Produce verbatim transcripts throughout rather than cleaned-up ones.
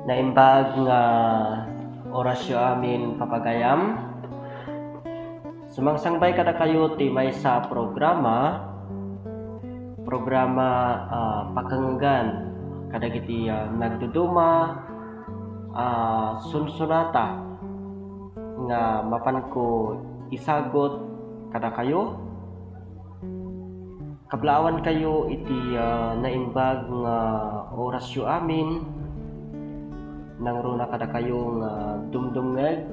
Naimbag nga orasyo amin, papagayam. Sumangsangbay kadakayo ti maysa a programa, programa, ah, pakangngegan kadagiti, ah, nagduduma, ah, sunsunata nga mapanko isagut kadakayo. Kablaawankayo iti, ah, naimbag nga orasyo amin. Nangruna kadakayo nga dumdumngeg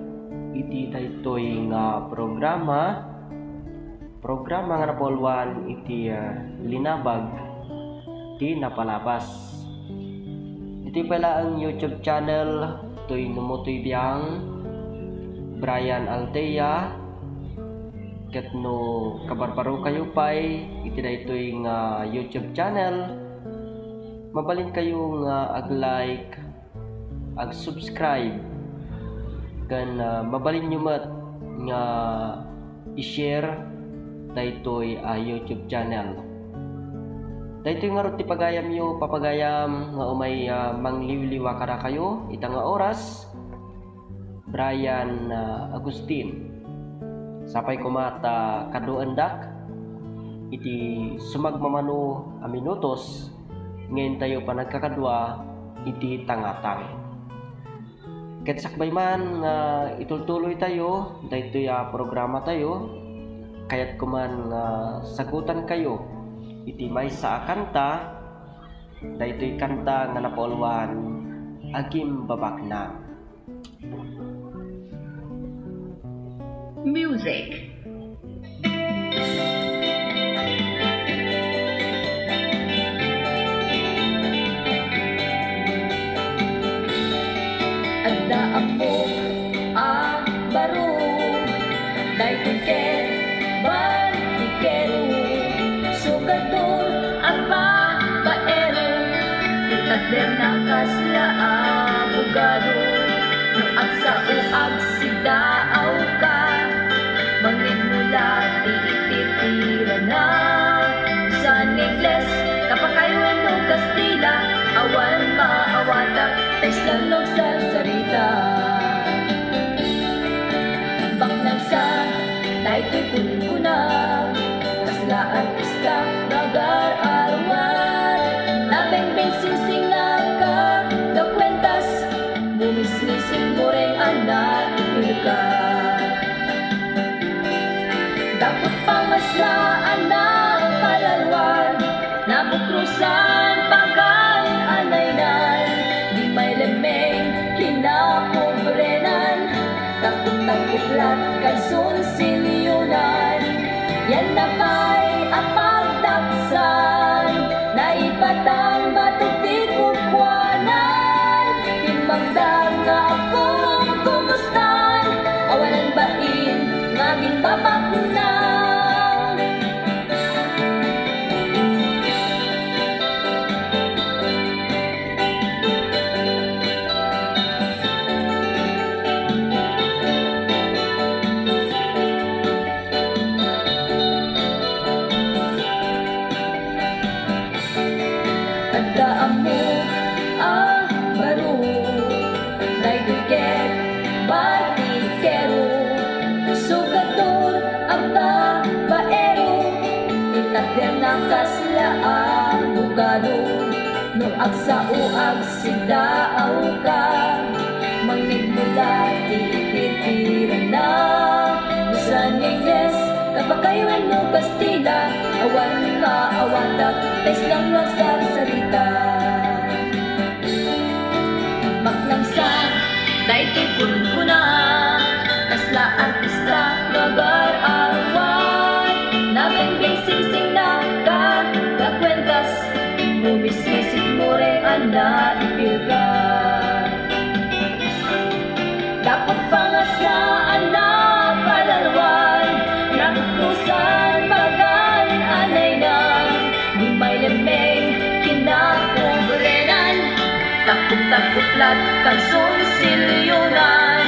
iti daytoy nga programa, programa nga napauluan iti, ah, linabag ti napalabas. Iti pay laeng YouTube channel, Toy Numo Toy Biang, Brian Altea, ket no kabarbarokayo pay iti daytoy nga YouTube channel, mabalinkayo nga ag-like, ag-subscribe, ken, ah, mabalinyo met nga i-share daytoy a YouTube channel. Daytoy ngarud ti pagayamyo, papagayam, nga umay, ah, mangliwliwa kadakayo ita nga oras, Brian, ah, Agustin. Sapay koma ta kaduendak iti sumagmamano a minutos nga intayo panagkakadua iti tangatang. Ket sakbay man nga itultuloytayo daytoy a programatayo, kayatko man nga sagutankayo iti maysa a kanta, daytoy kanta nga napauluan, Agimbabaknang. Music. Adda ammok a baro, daytoy ket bandikero, sugator a babaero, itatderna kasla abogado, no agsao agsidaawka, mangngegmo la ti ititirana. San Ingles, kapakayo wenno Kastila, awan maawatak, ta isla no agsarsarita. Baknang sa, daytoy kunkuna, kasla artista nga agar-aruar, nabengbeng singsingna ka, kakuentas, mumismising mureng a naipilka. Dapot pangasla a napalaruan, nabukrosan pagan a naynay, di mailemmeng kinapobrenan, takot-takot lat kansunsilyonan. Yan na pay a pagdaksan, naipatang batok ti kukuanan. Timmangda nga agkumkumustan, awanan bain nga agimbabaknang. Adda ammok a baro, daytoy ket bandikero, sugator a babaero, itatderna kasla abogado, no agsao agsidaawka, mangngegmo la ti ititirana. No San Ingles, kapakayo wenno Kastila, awan maawatak, ta isla no agsarsarita. Baknang sa, daytoy kunkuna, kasla artista nga agar-aruar, nabengbeng singsingna ka, kakuentas, mumismisik mureng a naipilka. Dapot pangasla a napalaruan, nabukrosan pagan a naynay, di mailemmeng kinapobrenan, takot-takot lat kansunsilyonan.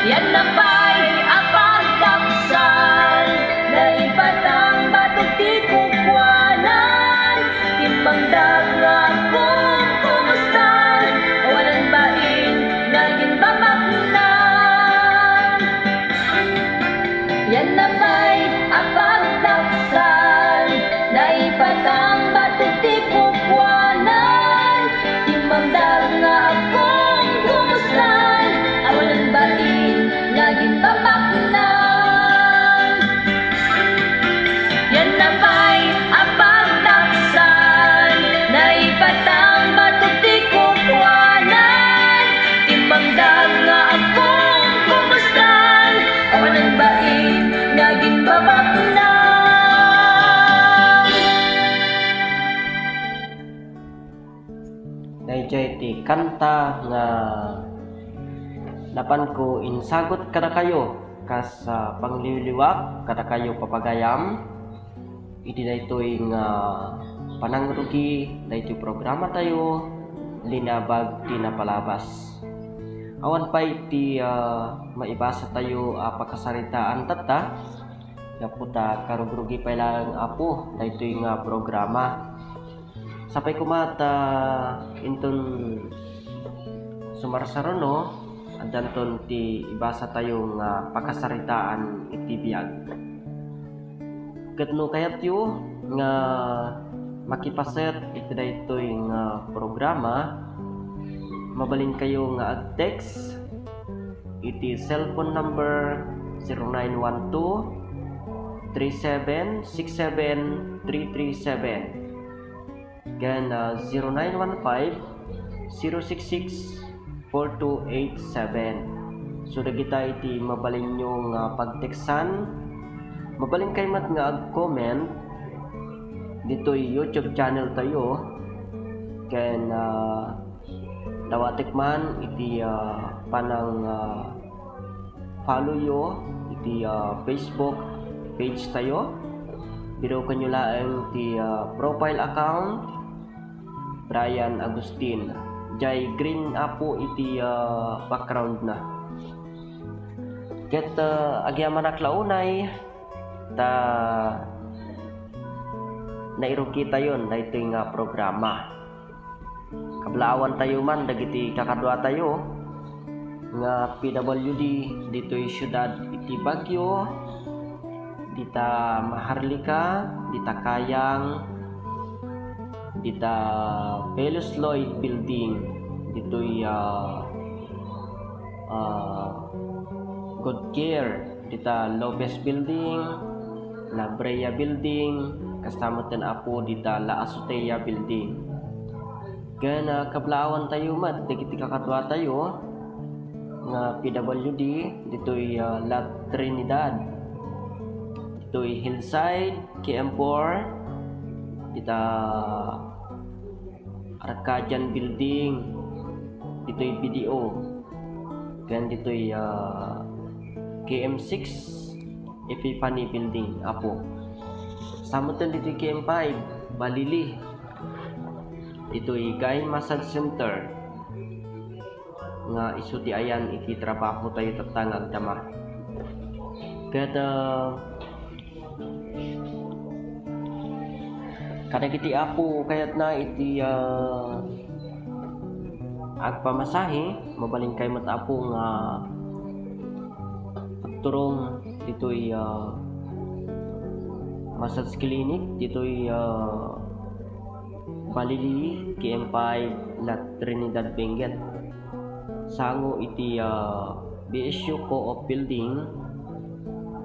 Yan na pay a pagdaksan, naipatang batok ti kukuanan. Timmangda nga agkumkumustan, awanan bain Daydiay ti kanta nga napanko insagut kadakayo kas, ah, pangliwliwak kadakayo papagayam. Iti daytoy nga panangrugi daytoy programatayo, Linabag ti Napalabas. Awan pay ti, ah, maibasatayo a pakasaritaan tatta, gapu ta karugrugi pay laeng, Apo, daytoy nga programa. Sapay koma ta inton sumarsaruno, addanton ti ibasatayo nga pakasaritaan iti biag. Ket no kayatyo nga makipaset iti daytoy nga programa, mabalinkayo nga ag-text iti cellphone number zero nine one two, three seven six seven, three three seven. Ken, ah, zero nine one five, zero six six, four two eight seven. So, dagita iti mabalinyo nga pagteksan. Mabalinkay met nga ag-comment ditoy YouTube channel tayo. Ken, ah, dawatek man iti, ah, panang, ah, follow yo iti, ah, Facebook page tayo. Birukenyo laeng ti, ah, profile account, Brian Agustin. Jay green, Apo, iti, ah, background na. Ket, ah, agyamanak la unay ta nairugitayon daytoy nga programa. Kablaawantayo man dagiti kakaduatayo nga P W D ditoy siudad iti Baguio, dita Maharlika, dita Kayang, dita Pelos Lloyd Building, ditoy, ah, ah, Good Care, dita Lopez Building, La Brea Building, kasta metten, Apo, dita La Azotea Building. Ken, ah, kablaawantayo met dagiti kakaduatayo nga P W D ditoy, ah, La Trinidad, ditoy Hillside, K M four, dita Arcadian Building, ditoy B D O, ken ditoy, ah, K M six, Epiphany Building, Apo. Kasta metten ditoy K M five, Balili, ditoy Guy Massage Center, nga isu ti ayan iti trabaho tayo tatta nga agdama. Ket, ah, kadagiti, Apo, kayatna iti, ah, agpamasahe, mabalinkay met, Apo, nga agturong ditoy, ah, massage clinic ditoy, ah, Balili, K M five, La Trinidad, Benguet. Sango iti, ah, B S U Co-op Building.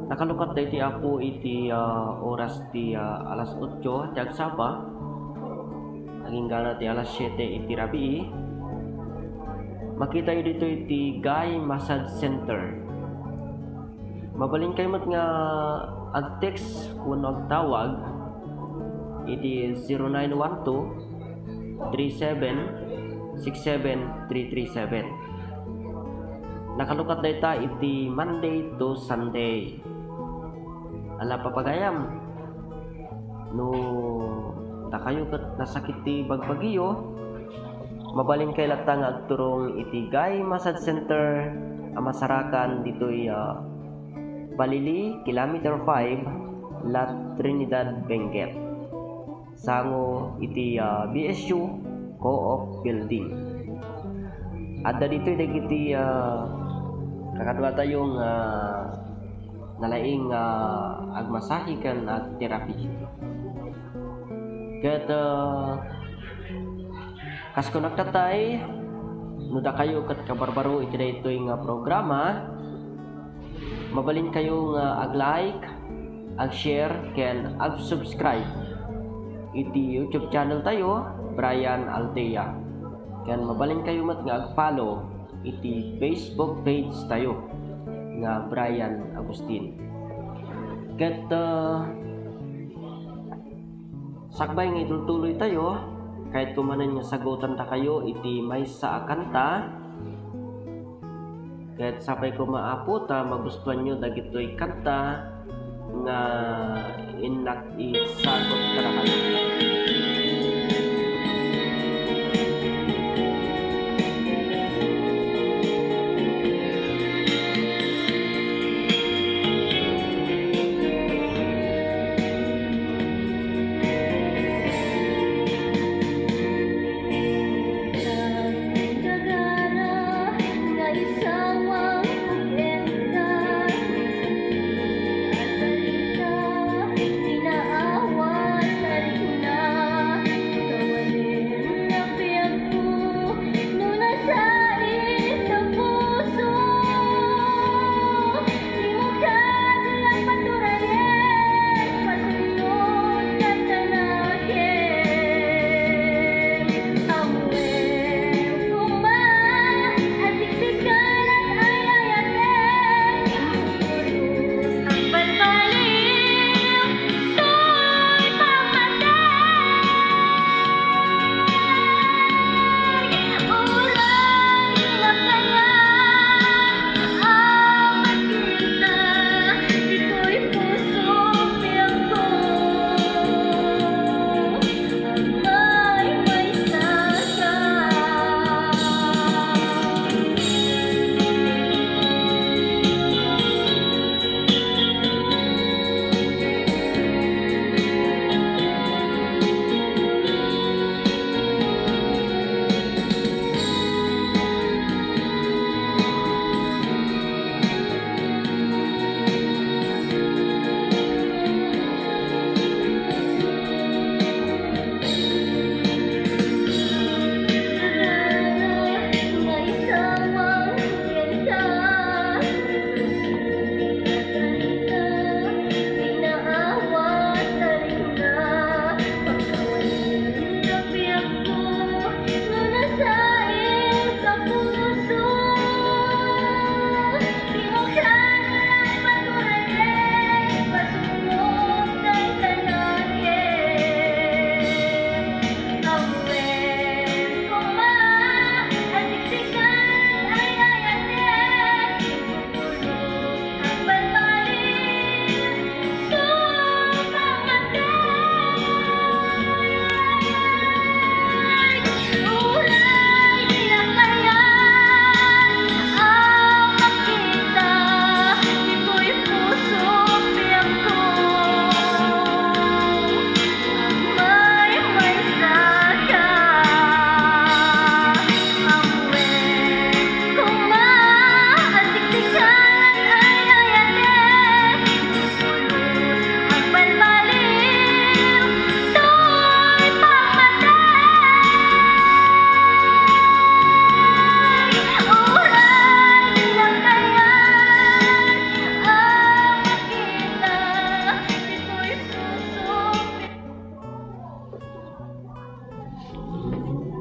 Nakalukat daytoy, Apo, iti, ah, oras ti, ah, alas otso ti agsapa. Agingga ti alas siete iti rabii. Makitayo ditoy ti Guy Massage Center. Mabalinkay met nga ag-text wenno agtawag iti zero nine one two, three seven six seven three three seven. Nakalukat dayta iti Monday to Sunday. Ala, papagayam, no dakayo ket nasakit ti bagbagiyo, mabalinkay latta nga agturong iti Guy Massage Center a masarakan ditoy, ah, Balili, Kilometer five, La Trinidad, Benguet. Sango iti, ah, B S U Co-op Building. Adda ditoy dagiti, ah, kakaduatayo nga nalaing nga agmasahe ken agterapi. Ket, ah, kas kunak tatay, no dakayo ket kabarbaro iti daytoy nga programa, mabalinkayo nga ag-like, ag-share, ken ag-subscribe iti YouTube channel tayo, Brian Altea. Ken mabalinkayo met nga ag-follow iti Facebook page tayo nga Brian Agustin. Ket, ah, sakbay nga itultuloy tayo, Kayatko manen nga sagutandakayo iti maysa a kanta. Ket sapay koma, Apo, ta magustuanyo dagitoy kanta nga innak isagut kadakayo.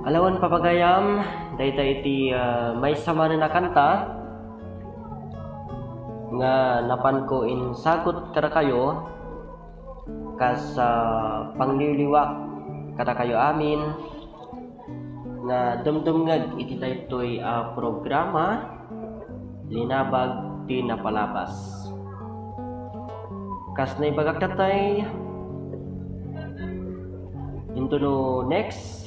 Alawen, papagayam, dayta iti, ah, maysa manen a kanta nga napanko insagut kadakayo kas, ah, pangliwliwak kadakayo amin nga dumdumngeg iti daytoy a programa, Linabag ti Napalabas. Kas naibagak datay, intono next,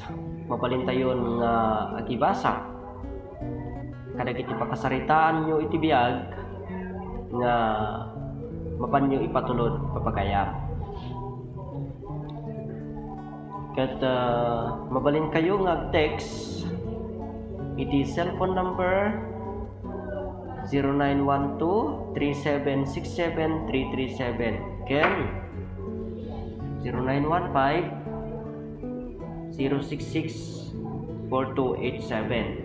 mabalintayon nga agibasa kadagiti pakasaritaanyo iti biag nga mapanyo ipatulod, papagayam. Ket, ah, mabalinkayo nga ag-text iti cellphone number zero nine one two, three seven six seven, three three seven ken zero nine one five, zero six six, four two eight seven.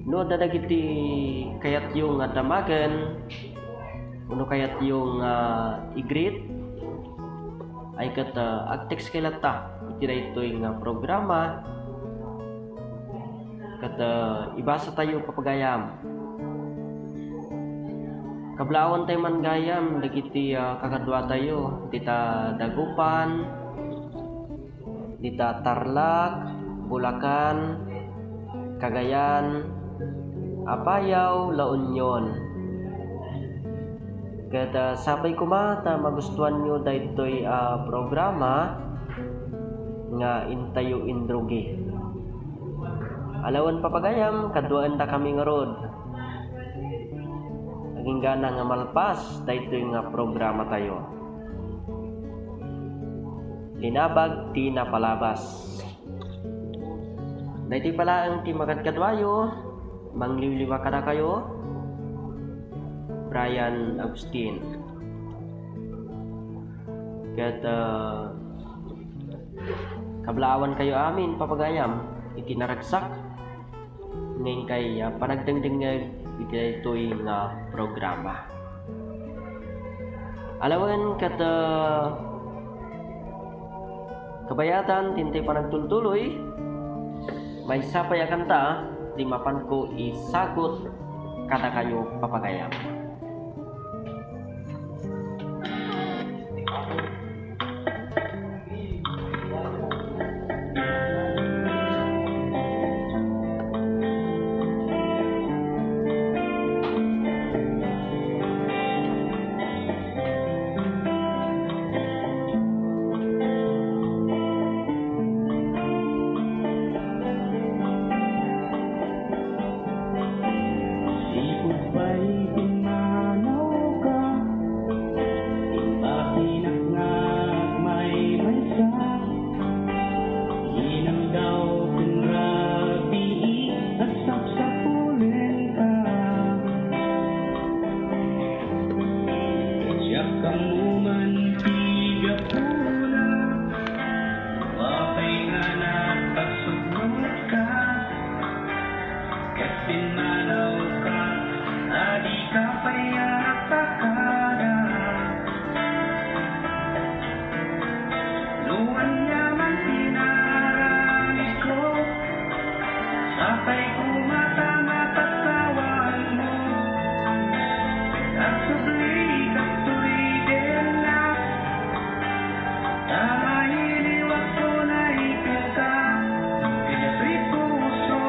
No adda dagiti kayatyo nga damagen wenno kayatyo nga i-greet, ay ket, ah, ag-text kay latta iti daytoy nga programa ket, ah, ibasa tayo, papagayam. Kablaawentayo man gayam dagiti, ah, kakaduatayo, dita dagupan, dita Tarlac, Bulacan, Cagayan, Apayao, La Union. Ket, ah, sapay koma ta magustuanyo daytoy a programa nga Intayo Indrugi. Alawen papagayam, kaduaendakami ngarud. Aginggana nga malpas daytoy nga programatayo. Linabag ti napalabas. Daytoy pay laeng ti makadkaduayo, mangliwliwa kadakayo, Brian Agustin. Ket, ah, kablaawankayo amin, papagayam, iti naragsak nga inkay, ah, panagdengdengngeg iti daytoy nga programa. Alawen ket, ah, kabayatan ti intay panagtultuloy, maysa pay a kanta ti mapanko isagut kadakayo, papagayam. Sipud pay ti manawka, impakinak nga agmaymaysa. Inam daw ken rabii a sapsapulenka. Diak ammo man ti gapuna, apay nga nagpasugnotka. Ket pimmanaw ka a dika pay agtakada. No ania man ti naaramidko, sapay koma ta mapakawanmo. Agsubli kadtoy dennak, ta mailiwak unay kenka, kayat ti puso.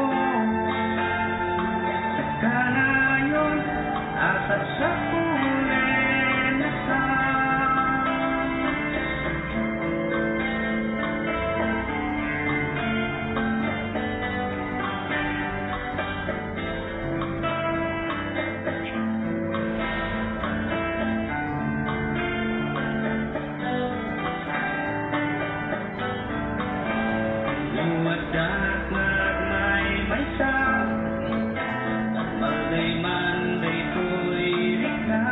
Kanayon a sapsapulen a sa. No adda nga agmaymaysa, malday man daytoy rikna,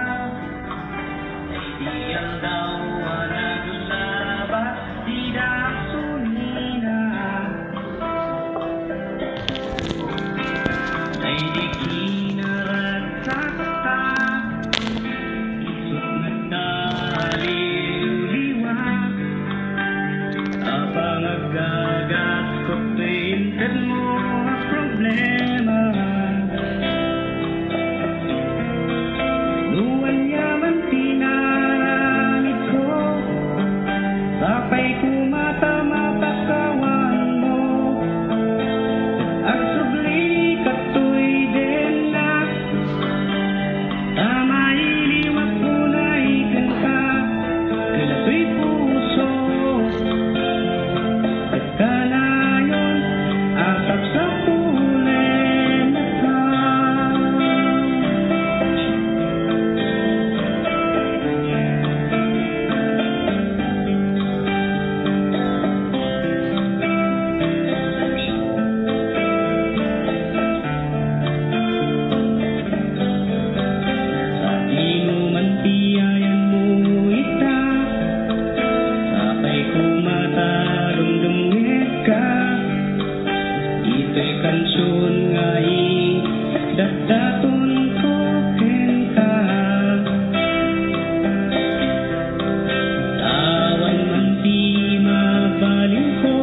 daydi aldaw a naglabas ti dasunina. Daydi kinaragsakta, isut' met ta aliwliwa. Apang aggagas ket intedmo a problema. No ania man ti naaramidko, sapay koma ta mapakawanmo. Agsubli kadtoy dennak, ta mailiwak unay kenka, ken daytoy puso. Kanayon a sapsapulen a sa. Sa dimo man ti ayanmo ita, sapay koma ta dumdumngegka. Ditoy kansion nga idaddatonko kenka. Awan man ti mabalinko,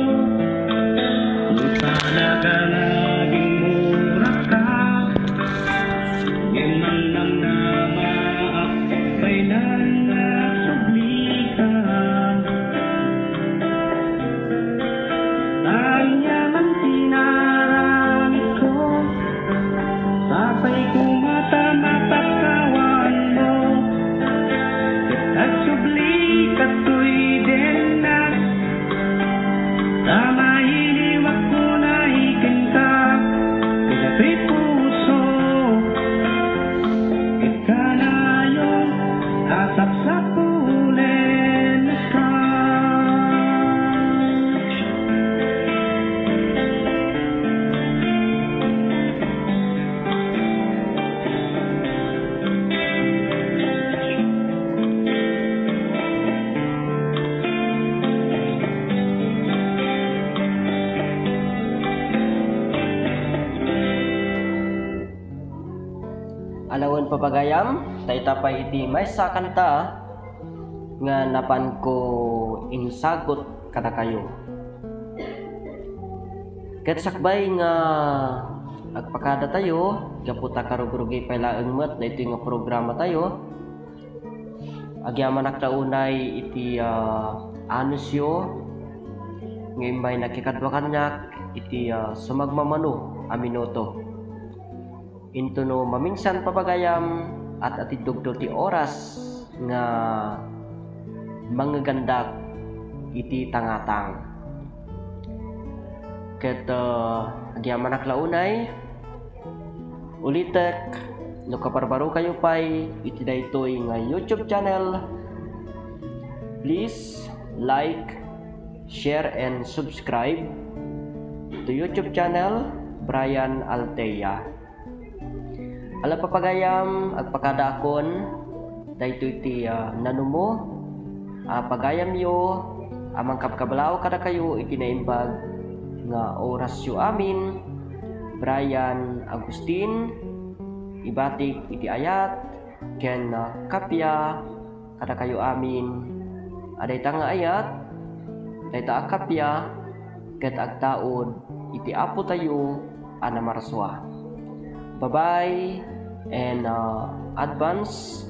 no talaga nga agingmuraka. Ngem namnamaak, baynan nga agsublika. Ala wen, papagayam, dayta pay iti maysa a kanta nga napanko insagut kadakayo. Ket sakbay nga agpakadatayo, gapu ta karugrugi pay laeng met daytoy nga programatayo, agyamanak la unay iti, ah, anusyo nga immay nakikadua kaniak iti, ah, sumagmamano a minuto. Intono maminsan, papagayam, at-atiddogto ti oras nga mangngegandak iti tangatang. Ket, ah, agyamanak la unay, ulitek, no kabarbarokayo pay iti daytoy nga YouTube channel, please like, share, and subscribe to YouTube channel Brian Altea. Ala, papagayam, agpakadaakon daytoy ti, ah, nanumo a pagayamyo a mangkabkablaw kadakayo iti naimbag nga orasyo amin. Brian Agustin, ibatik iti ayat ken, ah, kappia kadakayo amin a dayta nga ayat, dayta a kappia, ket agtaud iti Apotayo a namarsua. Bye-bye and, uh, advance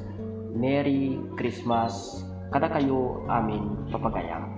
Merry Christmas kadakayo amin, papagayam.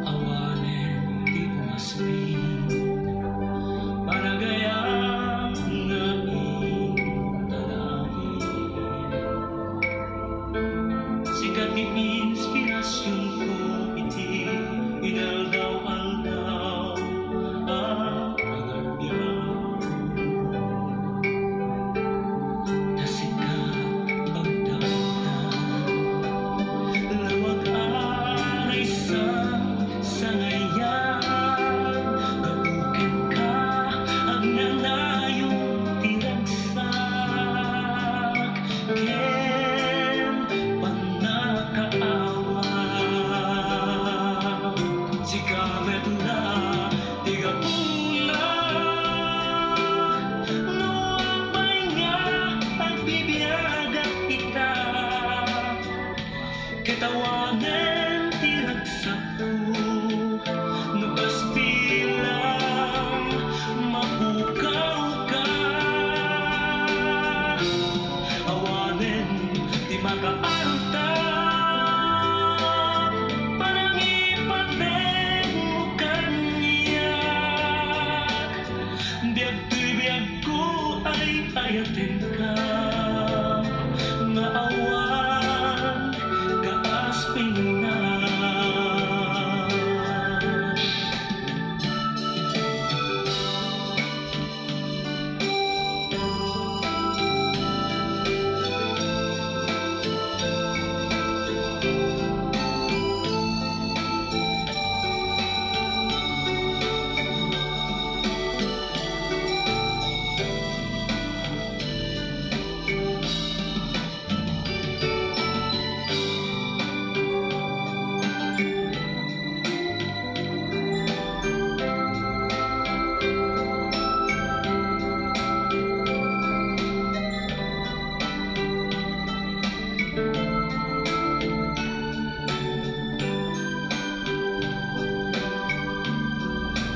Awanen ti umasping, panagayam nga intalagip. Sika ti inspirasionko iti inaldaw-aldaw a panagbiag. Ta sika pagdamtan, lawag a naisang sangayat, gapu kenka, agnanayon ti ragsak ken pannakaawat. Sika met la ti gapuna no apay nga agbibiagak ita. Ket awanen ti ragsakko no kas bilang mapukawka. Awanen ti makaarta, panangipatengmo kaniak. Biag toy biagko, ay-ayatenka nga awan kaaspingna.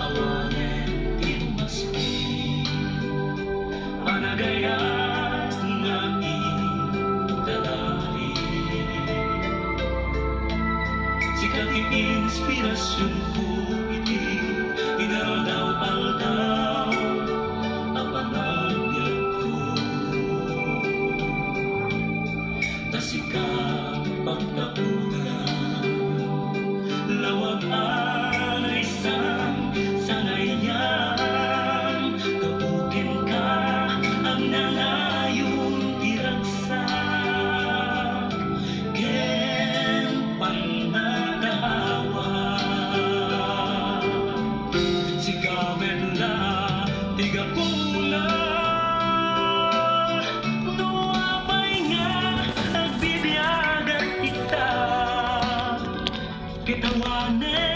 Awanen ti umasping, panagayat nga intalagip. Sika ti inspirasionko iti inaldaw-aldaw a panagbiagko. Ta sika pagtapudan, lawag a naisang sangayat, Kawanen.